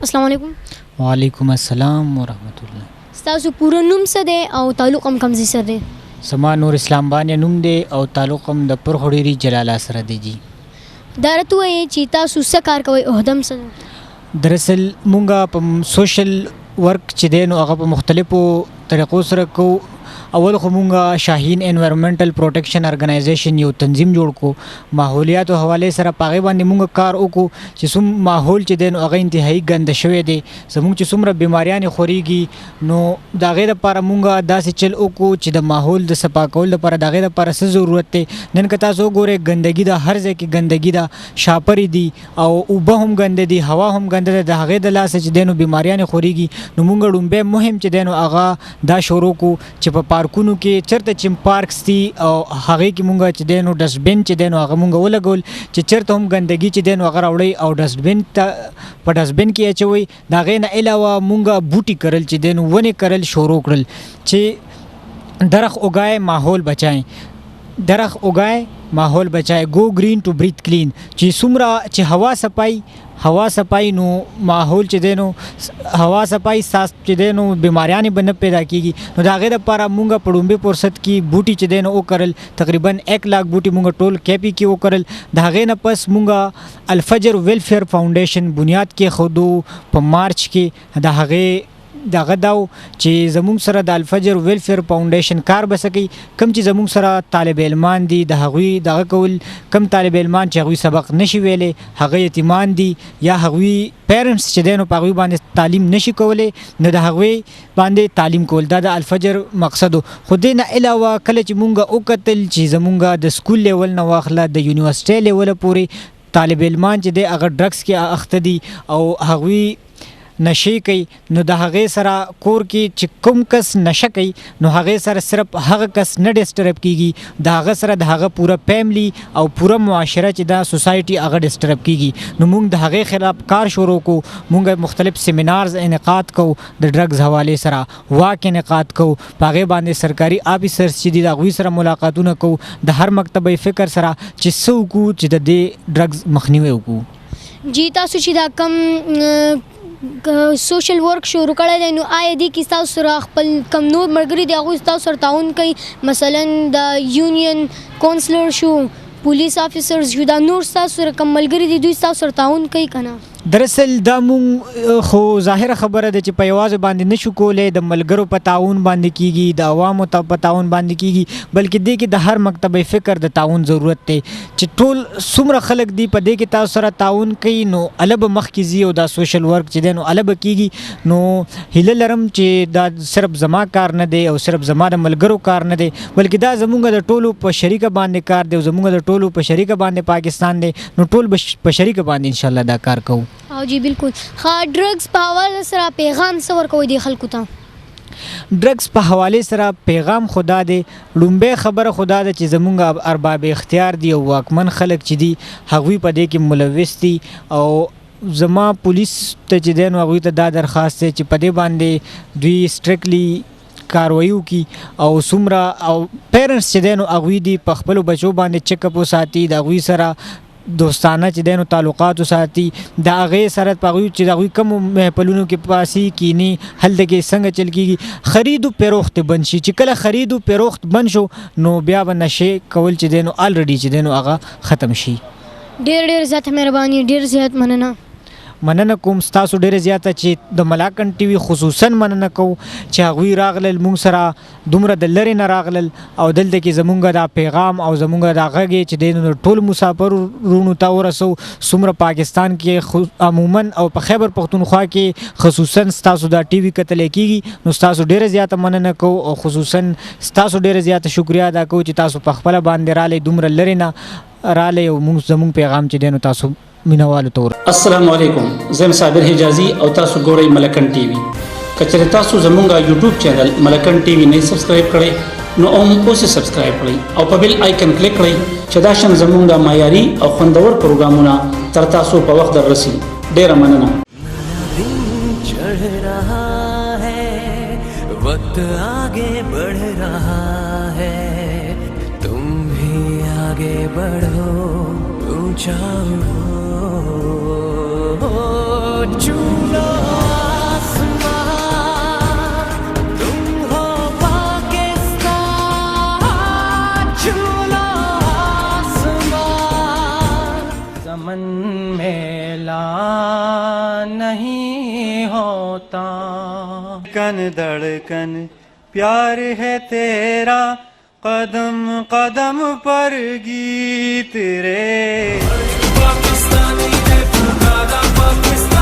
السلام علیکم. وعلیکم السلام ورحمت الله. ستاسو پوره نوم څه دی او تعلق هم کوم ځای سره دی؟ زما نور اسلام باندې نوم دی او تعلق هم د پرخوړيري جلاله سره دی جی. دا راته ووایئ چې تاسو څه کار کوئ، عهده هم څه ده؟ دراصل مونږه په سوشل ورک چې دی نو هغه په مختلفو طریقو سره کوو. اول خو مونږه شاهین انوایرنمنټل پروټیکشن ارګنایزیشن یو تنظیم جوړ کو، ماحولیاتو حواله سره په هغې باندې مونږ کار وکړو چې څوم ماحول چې دی نو هغه انتهایی ګنده شوی دی، زمونږ چې څومره بیماریانې خورېږي نو د هغې دپاره مونږ داسې چل وکړو چې د ماحول د صفا کولو دپاره د هغې دپاره څه ضرورت دی. نن که تاسو وګورئ ګندګي ده، هر ځای کې ګندګي ده، شاپرې دي او اوبه هم ګنده دي، هوا هم ګنده ده، د هغې د لاسه چې دی نو بیماریانې خورېږي. نو مونږ ړومبی مهم چې دی نو هغه دا شروع کړو چې په پارکونو کې چرته چې پارکس دي او هغې کې مونږ چې دی نو ډسټبین چې دی نو هغه مونږ ولګول چې چرته هم ګندګي چې دی نو هغه راوړئ او ډسټبین ته په ډسټبین کې اچوئ. د هغې نه علاوه مونږ بوټي کرل چې دی نو ونې کرل شروع کړل چې درخ اګای ماحول بچای، درخ اګای ماحول بچای، ګو ګرین ټو بریت کلین، چې څومره چې هوا صفای، هوا صفای نو ماحول چې دی نو هوا صفای ساس چې دی نو بیماریانې به نه پیدا کیږي. نو د هغې دپاره مونږ په ړومبي فرصت کې بوټي چې دی نو وکرل، تقریبا 1 لاک بوټي مونږ ټول کیپي کې وکرل. د هغې نه پس مونږ الفجر ویلفیر فاونډیشن بنیاد کېښودو په مارچ کې. د هغې دغه دا و چې زمونږ سره د الفجر ویلفیر فاونډیشن کار به څه کوي، کوم چې زمونږ سره طالب علمان دي د هغوی دغه کول، کوم طالب علمان چې هغوی سبق نشي ویلی هغه یتیمان دي یا هغوی پیرنټس چې دی نو په هغوی باندې تعلیم نشي کولی نو د هغوی باندې تعلیم کول، دا د الفجر مقصد و. خو دې نه علاوه کله چې مونږ وکتل چې زمونږ د سکول لیول نه واخله د یونیورسټۍ لیوله پورې طالب علمان چې دی هغه ډرګس کې اخته دي او هغوی نشې کوي، نو د هغې سره کور کې چې کوم کس نشه کوي نو هغې سره صرف هغه کس نه ډسټرب کیږي، د هغه سره د هغه پوره فیملی او پوره معاشره چې دا سوسایټي هغه ډسټرب کیږي. نو مونږ د هغې خلاف کار شروع کو، مونږ مختلف سیمینارز انعقاد کو د ډرګز حوالې سره، واک انعقاد کو، په هغې باندې سرکاري آفیسرز چې دي د هغوی سره ملاقاتونه کو، د هر مکتبه فکر سره چې څه وکړو چې د دې ډرګز مخنیوی وکړو. جی تاسو چې دا کوم سوشل ورک شروع کړی دی نو آیا دې کې ستاسو سره خپل کوم نور ملګري دي هغوی ستاسو سره تعاون کوي؟ مثلا د یونین کونسلر شو، پولیس آفیسرز شو، دا نور ستاسو سره کوم ملګري دي دوی ستاسو سره تعاون کوي که نه؟ دراصل دا مونږ خو ظاهره خبره ده چې په یوازې باندې نشو کولی، د ملګرو په تعاون باندې کیږي، د عوامو په تعاون باندې کیږي، بلکې دې کې د هر مکتبه فکر د تعاون ضرورت دی چې ټول څومره خلک دي په دې کې تاسو سره تعاون کوي نو هله به مخکې ځي او دا سوشل ورک چې دی نو هله به کیږي. نو هیله لرم چې دا صرف زما کار نه دی او صرف زما د ملګرو کار نه دی، بلکې دا زمونږ د ټولو په شریکه باندې کار دی او زمونږ د ټولو په شریکه باندې پاکستان دی، نو ټول به په شریکه باندې انشاءالله دا کار کوو. او جی بالکل. ښه، ډرګز په حواله سره پیغام څه ورکوئ دې خلکو ته؟ ډرګز په حوالې سره پیغام خو دا دی، لومبی خبره خو دا ده چې زمونږ ارباب اختیار دي او واکمن خلک چې دي هغوی په دې کې ملوث دي، او زما پولیس ته چې دی نو هغوی ته دا درخواست دی چې په دې باندې دوی سټرکټلی کاروایی وکړي او څومره او پیرنټس چې دی نو هغوی دي په خپلو بچو باندې چیک اپ وساتي، د هغوی سره دوستانه چې دی نو تعلقات وساتي، د هغې سره په هغوی چې د هغوی کومو محفلونو کې پاسي کینی هلته کې څنګه چل کیږي، خرید و فروخت بند شي، چې کله خرید و فروخت بند شو نو بیا به نشې کول چې دی نو الریډي چې دی نو هغه ختم شي. ډېر ډېر زیاته مهرباني، ډېر زیات مننه. مننه کوم ستاسو ډېره زیاته چې د ملاکنډ ټي وي خصوصا مننه کوو چې هغوی راغلل موږ سره دومره د لرې نه راغلل او دلته کې زمونږ دا پیغام او زمونږ دا غږ یې چې دی نو ټول مسافر وروڼو ته ورسوو. څومره پاکستان کې عموما او په خیبر پښتونخوا کې خصوصا ستاسو دا ټي وي کتلی کېږي، نو ستاسو ډېره زیاته مننه کوو او خصوصا ستاسو ډېره زیاته شکریه ادا کوو چې تاسو په خپله باندې رالئ، دومره لرې نه رالئ او زمونږ پیغام چې دی نو تاسو مینوالو ته ورسوئ. السلام علیکم، زه یم صابر حجازي او تاسو ګورئ ملکنډ ټي وي. که چېرې تاسو زمونږ یوټیوب چینل ملکنډ ټي وي نه سبسکرایب کړئ نو هم اوس یې سبسکرایب کړئ او په بیل آیکن کلیک کړئ چې دا شان زمونږ معیاري او خوندور پروګرامونه تر تاسو په وخت در رسي. ډېره مننه. وقت آگے بڑھ رہا ہے، تم بھی آگے بڑھو، اونچا اڑو، چولو۔ दामन मेला नहीं होता। धड़कन धड़कन प्यार है तेरा, कदम कदम पर गीत रे। पाकिस्तानी ने पुकारा पाकिस्तान।